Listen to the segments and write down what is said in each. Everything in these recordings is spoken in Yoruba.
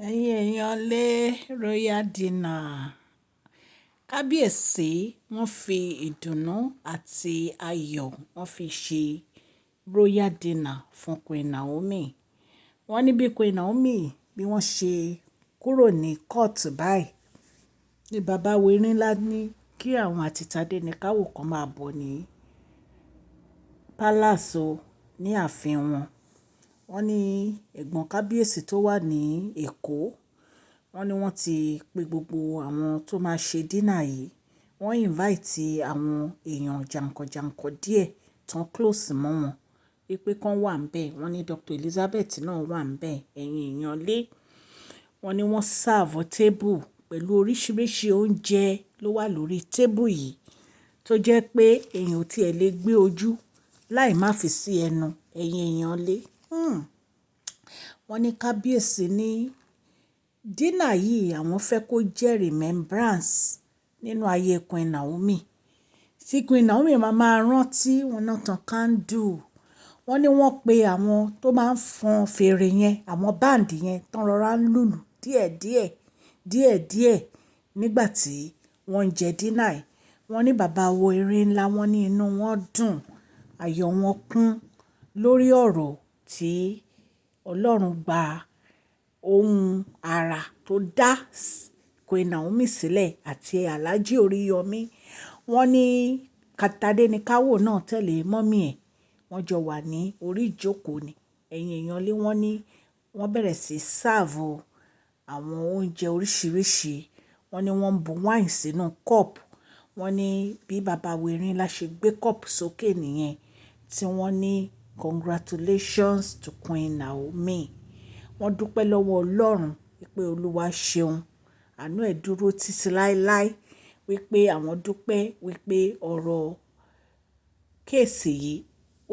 Ẹ̀yin èèyàn lé, royal dinner. Kábíyèsí wọ́n fi ìdùnnú àti ayọ̀ wọ́n fi ṣe royal dinner fún Queen Naomi. Wọ́n ní bí Queen Naomi bí wọ́n ṣe kúrò ní court báyìí, ní bàbá Werinlá ní kí àwọn àti Tadenikawo kan máa bọ̀ ní palace o, ní ààfin wọn. Wọ́n ní ẹ̀gbọ́n kábíyèsí tó wà ní Èkó, wọ́n ní wọ́n ti pe gbogbo àwọn tó máa ṣe dinner yìí. Wọ́n invite àwọn èèyàn jànkànjànkàn díẹ̀ tán close mọ́ wọn wípé kán wà níbẹ̀. Wọ́n ní Dr. Elizabeth náà wà níbẹ̀. Ẹ̀yin èèyàn lé, wọ́n ní wọ́n serve table pẹ̀lú oríṣiríṣi oúnjẹ ló wà lórí table yìí tó jẹ́ pé èèyàn ò tí è lè gbé ojú láì má fi sí ẹnu. Ẹ̀yin èèyàn lé. Wọ́n ní kábíyèsí ní dinner yìí àwọn fẹ́ kó jẹ́ remembrance nínú ayé Queen Naomi. Tí Queen Naomi máa máa rántí wọn náà tan candle. Wọ́n ní wọ́n pe àwọn tó máa ń fọn fèrè yẹn, àwọn band yẹn tó ń rọra ń lùlù díẹ̀díẹ̀, díẹ̀díẹ̀ nígbà tí wọ́n ń jẹ dinner yìí. Wọ́n ní bàbá wo Erinlá, wọ́n ní inú wọn dùn, ayọ̀ wọn kún lórí ọ̀rọ̀ tí Ọlọ́run gba ohun ara tó dá Queen Naomi sílẹ̀ àti Alhaji Oriyomi. Wọ́n ní Tadenikawo náà tẹ̀lé mummy ẹ̀. Wọ́n jọ wà ní orí ìjókòó ni. Ẹ̀yin èèyàn lé, wọ́n ní wọ́n bẹ̀rẹ̀ sí serve àwọn oúnjẹ oríṣiríṣi. Wọ́n ní wọ́n ń bu wine sínú cup. Wọ́n ní bí bàbá Werinlá ṣe gbé cup sókè nìyẹn tí wọ́n ní congratulations to Queen Naomi. Wọ́n dúpẹ́ lọ́wọ́ Ọlọ́run wípé Olúwa ṣeun, àánú ẹ̀ dúró títí láéláé, wípé àwọn dúpẹ́ wípé ọ̀rọ̀ case yìí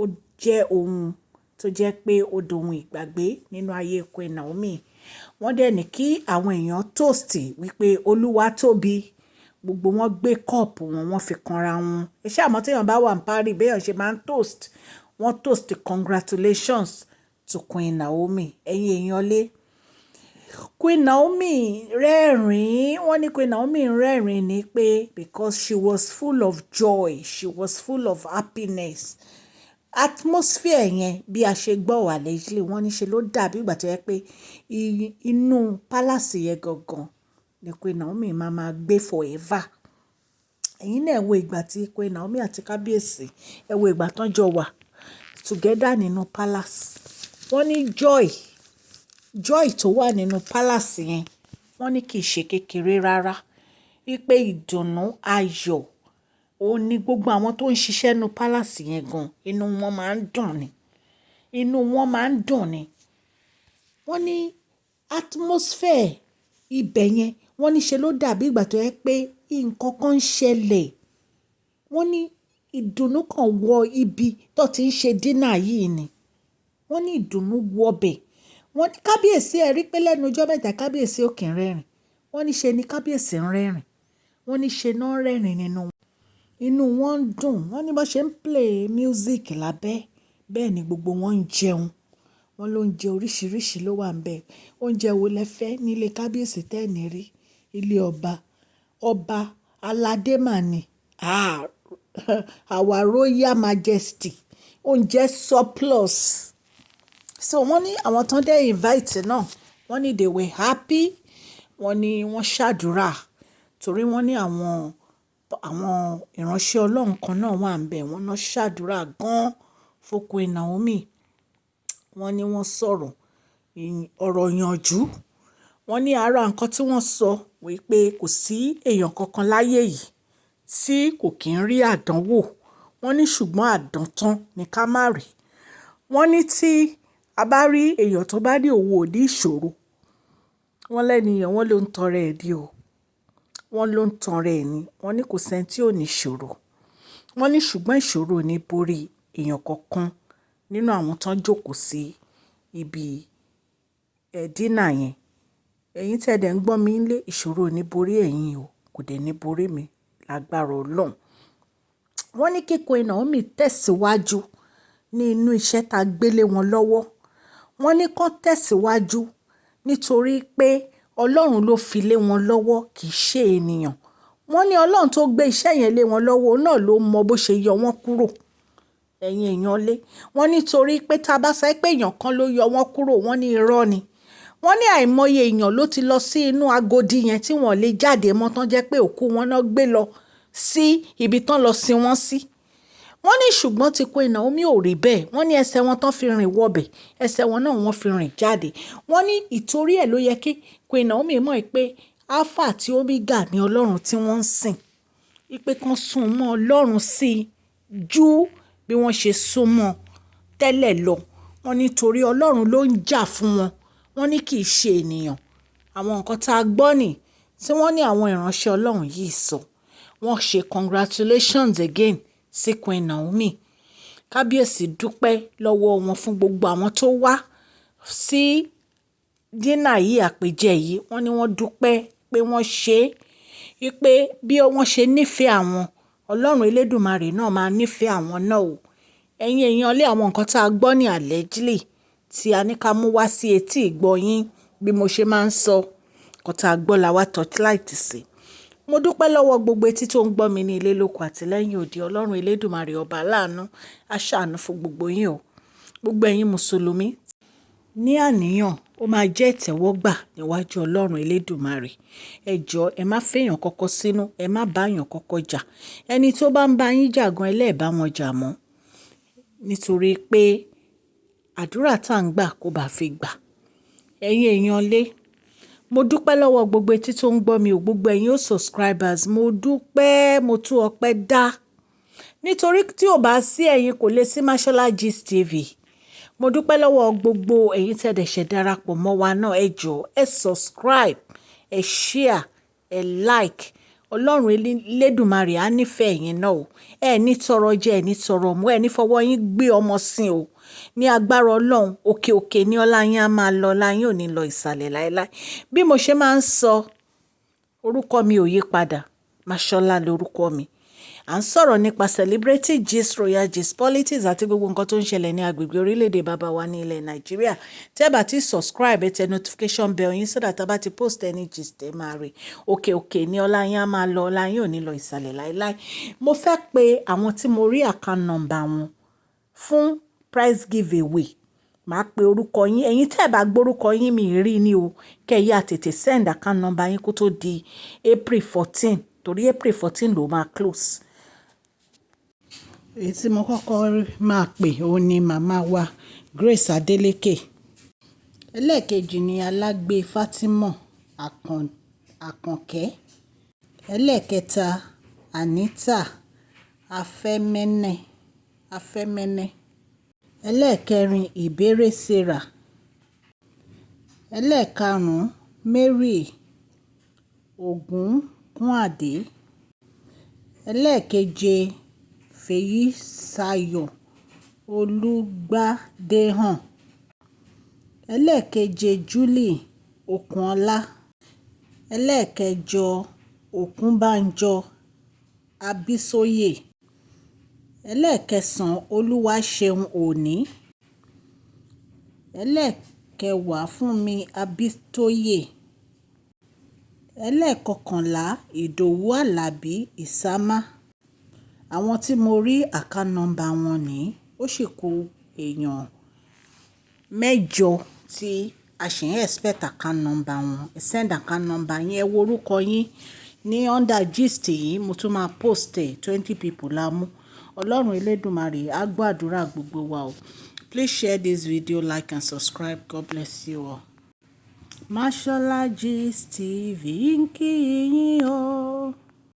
ó jẹ́ ohun tó jẹ́ pé ó dohun ìgbàgbé nínú ayé Queen Naomi. Wọ́n dẹ̀ ní kí àwọn èèyàn toast wípé Olúwa tóbi. Gbogbo wọn gbé cup wọn, wọ́n fi kanra wọn. Ẹ ṣé àmọ́ tí èèyàn bá wà ní party bí èèyàn ṣe máa ń toast. Wọ́n toast congratulations to Queen Naomi. Ẹ̀yin èèyàn lé. Queen Naomi rẹ́rìn-ín. Wọ́n ní Queen Naomi rẹ́rìn-ín ní pé because she was full of joy, she was full of happiness. Atmosphere yẹn bí a ṣe gbọ́ allegedly, wọ́n ní ṣe ló dàbí ìgbà tó jẹ́ pé inú palace yẹn gangan ni Queen Naomi máa ma gbé forever. Ẹ̀yin náà ẹ wo ìgbà tí Queen Naomi àti kábíyèsí, ẹ wo ìgbà tán jọ wà together nínú palace. Wọ́n ní joy, joy tó wà nínú palace yẹn, wọ́n ní kì í ṣe kékeré rárá. Wípé ìdùnnú, ayọ̀, ó ní gbogbo àwọn tó ń ṣiṣẹ́ nínú palace yẹn gan, inú wọn máa ń dùn ni. Inú wọn máa ń dùn ni. Wọ́n ní atmosphere ibẹ̀ yẹn, wọ́n ní ṣe ló dàbí ìgbà tó jẹ́ pé nǹkan kan ń ṣẹlẹ̀. Wọ́n ní ìdùnnú kan wọ ibi tó ti ń ṣe dinner yìí ni. Wọ́n ní ìdùnnú wọ bẹ̀. Wọ́n ní kábíyèsí ẹ rí pé lẹ́nu ọjọ́ mẹ́ta kábíyèsí ò kí ń rẹ́rìn. Wọ́n ní ṣe ni kábíyèsí ń rẹ́rìn. Wọ́n ní ṣe náà ń rẹ́rìn nínú wọn. Inú wọn ń dùn. Wọ́n ní bó ṣe ń play music lábẹ́, bẹ́ẹ̀ ni gbogbo wọn ń jẹun. Wọ́n ló ń jẹ oríṣiríṣi ló wà níbẹ̀. Oúnjẹ wo lẹ fẹ́ nílé kábíyèsí tẹ́ẹ̀ rí? Ilé ọba, ọba aládé mà ni. Ah, our royal majesty. Oúnjẹ surplus. So wọ́n ní àwọn tó ń dé invite náà, wọ́n ní they were happy. Wọ́n ní wọ́n ṣàdúrà torí wọ́n ní àwọn ìránṣẹ́ Ọlọ́run kan náà wà níbẹ̀. Wọ́n náà ṣàdúrà gan fún Queen Naomi. Wọ́n ní wọ́n sọ̀rọ̀ ọ̀rọ̀ ìyànjú. Wọ́n ní ara nǹkan tí wọ́n sọ wípé kò sí èèyàn kankan láyé yìí tí kò kín rí àdánwò. Wọ́n ní ṣùgbọ́n àdántán ni ká má rí. Wọ́n ní tí a bá rí èèyàn tó bá ní òun ò ní ìṣòro, wọ́n lẹ́ni yẹn wọ́n ló ń tọrẹ ẹ ní o. Wọ́n ló ń tanra ẹ ní. Wọ́n ní kò sí ẹni tí ò ní ìṣòro. Wọ́n ní ṣùgbọ́n ìṣòro ò ní borí èèyàn kankan nínú àwọn tó ń jókòó sí ibi dinner yẹn. Ẹ̀yin tí ẹ dẹ̀ ń gbọ́ mi nílé, ìṣòro ò ní borí ẹ̀yin o, kò dẹ̀ ní borí mi lágbára Ọlọ́run. Wọ́n ní kí Queen Naomi tẹ̀síwájú ní inú iṣẹ́ ta gbé lé wọn lọ́wọ́. Wọ́n ní kó tẹ̀síwájú Nítorí pé Ọlọ́run ló fi lé wọn lọ́wọ́, kì í ṣe ènìyàn. Wọ́n ní Ọlọ́run tó gbé iṣẹ́ yẹn lé wọn lọ́wọ́ náà ló mọ bó ṣe yọ wọ́n kúrò. Ẹ̀yin èèyàn lé. Wọ́n nítorí pé tá bá sọ pé èèyàn kan ló yọ wọ́n kúrò, wọ́n ní irọ́ ni. Wọ́n ní àìmọye èèyàn ló ti lọ sí inú agodi yẹn tí wọ́n lè jáde mọ́ tán, jẹ́ pé òkú wọn náà gbé lọ sí ibi tán lọ sin wọ́n sí. Wọ́n ní ṣùgbọ́n tí Queen Naomi ò rí bẹ́ẹ̀. Wọ́n ní ẹsẹ̀ wọn tán fi rìn wọbẹ̀, ẹsẹ̀ wọn náà wọ́n fi rìn jáde. Wọ́n ní ìtorí ẹ̀ ló yẹ kí Queen Naomi mọ̀ pé Alpha àti Omega ni Ọlọ́run tí wọ́n ń sìn. Wípé kan sún mọ́ Ọlọ́run sí ju bí wọ́n ṣe sún mọ́ tẹ́lẹ̀ lọ. Wọ́n ní torí Ọlọ́run ló ń jà fún wọn. Wọ́n ní kì í ṣe ènìyàn. Àwọn nǹkan tá a gbọ́ ní tí wọ́n ní àwọn ìránṣẹ́ Ọlọ́run yìí sọ. Wọ́n ṣe congratulations again sí Queen Naomi. Kábíyèsí dúpẹ́ lọ́wọ́ wọn fún gbogbo àwọn tó wá sí dinner yìí, àpèjẹ yìí. Wọ́n ní wọ́n dúpẹ́ pé wọ́n ṣe é, wípé bí wọ́n ṣe nífẹ̀ẹ́ àwọn, Ọlọ́run Elédùmarè náà máa nífẹ̀ẹ́ àwọn náà o. Ẹ̀yin èèyàn lé, àwọn nǹkan tá a gbọ́ ní allegedly tí a ní ká mú wá sí etí ìgbọ́ yín, bí mo ṣe máa ń sọ, nǹkan tá a gbọ́ la wá torchlight sí. Mo dúpẹ́ lọ́wọ́ gbogbo etí tó ń gbọ́ mi ní ilé lóko àti lẹ́yìn odi. Ọlọ́run Elédùmarè ọba aláàánú á ṣàánú fún gbogbo yín o. Gbogbo ẹ̀yin Mùsùlùmí ní àníyàn, ó máa jẹ́ ìtẹ́wọ́gbà níwájú Ọlọ́run Elédùmarè. Ẹ jọ̀ọ́, ẹ má fẹ́yàn kankan sínú, ẹ má bá èèyàn kankan jà. Ẹni tó bá ń bá yín jà gan, ẹ lè bá wọn jà mọ́. Nítorí pé àdúrà tá ń gbà kó bá fi gbà. Ẹ̀yin èèyàn lé, mo dúpẹ́ lọ́wọ́ gbogbo etí tó ń gbọ́ mi ò, gbogbo ẹ̀yin ó subscribers, mo dúpẹ́, mo tú ọpẹ́ dá. Nítorí tí ò bá sí ẹ̀yin, kò lè sí Mashola Gist TV. Mo dúpẹ́ lọ́wọ́ gbogbo ẹ̀yin tí ẹ dẹ̀ ṣẹ̀ darapọ̀ mọ́ wa náà. Ẹ jọ̀ọ́, ẹ subscribe, ẹ share, ẹ like. Ọlọ́run Elédùmarè á nífẹ̀ẹ́ ẹ̀yin náà o. Ẹ ní tọrọ jẹ, ẹ ní tọrọ mu, ẹ ní fọwọ́ yín gbé ọmọ sin o. Ní agbára Ọlọ́run, òkè òkè ní ọlá yín á máa lọ, ọlá yín ò ní lọ ìsàlẹ̀ láéláé. Bí mo ṣe máa ń sọ, orúkọ mi ò yí padà. Mashola lorúkọ mi. À ń sọ̀rọ̀ nípa celebrity gist, royal gist, politics àti gbogbo nǹkan tó ń ṣẹlẹ̀ ní agbègbè orílẹ̀-èdè bàbá wa ní ilẹ̀ Nàìjíríà. Tẹ́ bá ti subscribe, ẹ tẹ notification bell yín so that a bá ti post any gist, ẹ máa rí. Òkè òkè ní ọlá yín á máa lọ, ọlá yín ò ní lọ ìsàlẹ̀ láéláé. Mo fẹ́ pe àwọn tí mo rí account number wọn fún prize giveaway. Màá pe orúkọ yín. Ẹ̀yin tẹ́ ẹ bá gbórúkọ yín mi rí ní o. Kẹ́ ẹ yá tètè send account number yín kó tó di April 14, torí April 14 ló máa close. Èyí tí mo kọ́kọ́ máa pè, òun ni màmá wa Grace Adeleke. Ẹlẹ́ẹ̀kejì ni Alágbé Fatima Àkànkẹ́. Ẹlẹ́ẹ̀kẹta, Anita Afẹ́mẹ́nẹ́. Afẹ́mẹ́nẹ́. Ẹlẹ́ẹ̀kẹrin, Ìbéèrè Sarah. Ẹlẹ́ẹ̀karùn-ún, Mary Ògúnkúnàdé. Ẹlẹ́ẹ̀keje, Fèyíṣayọ̀ Olùgbàdéhàn. Ẹlẹ́ẹ̀keje, Julie Okunola. Ẹlẹ́ẹ̀kẹjọ, Òkúnbànjọ Abísóyè. Ẹlẹ́ẹ̀kẹsàn-án, Olúwaṣeun Òní. Ẹlẹ́ẹ̀kẹwàá, Fúnmi Àbítóyè. Ẹlẹ́ẹ̀kọkànlá, Ìdòwú Alábí Ìsámá. Àwọn tí mo rí account number wọn ní, ó sì kú èèyàn mẹ́jọ tí a sì ń expect account number wọn. Send account number yín, ẹ wo orúkọ yín ní under gist yìí, mo tún máa post ẹ̀. 20 people la mú. Ọlọ́run Elédùmarè á gbọ́ àdúrà gbogbo wa o. Please share this video, like and subscribe. God bless you all. Mashola Gist TV ń kí yín o.